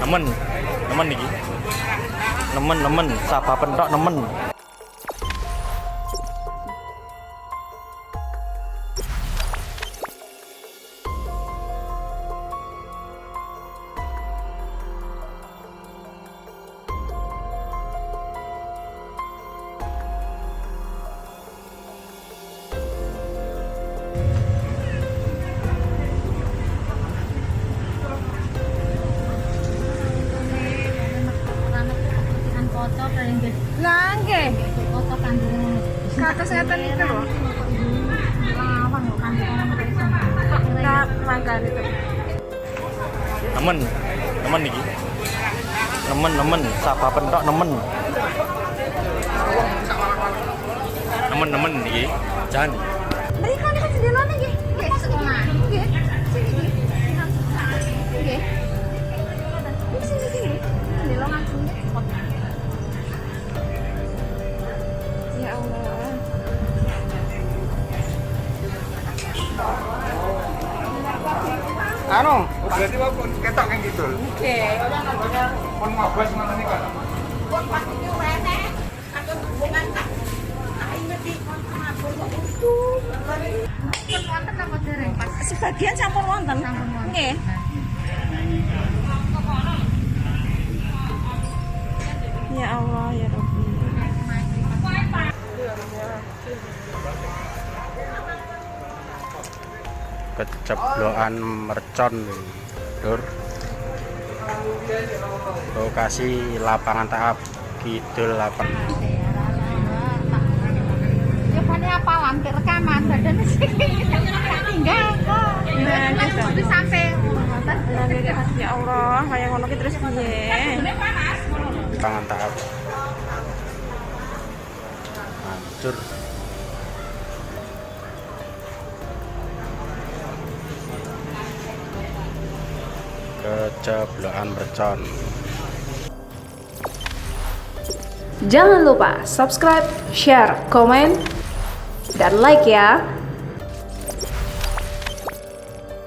Nemen, nemen iki. Nemen, nemen, sabah pentok nemen. Lah nggih. Kados ngeten iki lho. Lah mangkane to. Nemen, nemen iki. Nemen, nemen, sabah pentok nemen. Nemen, nemen iki. Jan. Mriko niku jendelane nggih. Nggih, nggih. Sing iki. Nggih. Iki sing iki nggih. Jendela ngajeng. Ya Allah. Anu, berarti pun ketok kayak gitu. Oke. Pun ngobos ngono niku. Pun pas iki rene atau hubungan tak tak ingeti kon mabur kok udu. Pun wonten napa dereng pas Sebagian sampun wonten. Sampun wonten. Nggih. Ya Allah ya Rabbi. Keceblokan mercon, lur. Lokasi lapangan tahap kidul lapang. Ya pane apalan ke rekaman badan sing tinggal kok. Nah, gitu. Kudu sampe ngoten. Lah nggih, ya Allah, kaya ngono ki terus piye? Lapangan tahap hancur. Keceblokan mercon. Jangan lupa subscribe, share, komen, dan like ya.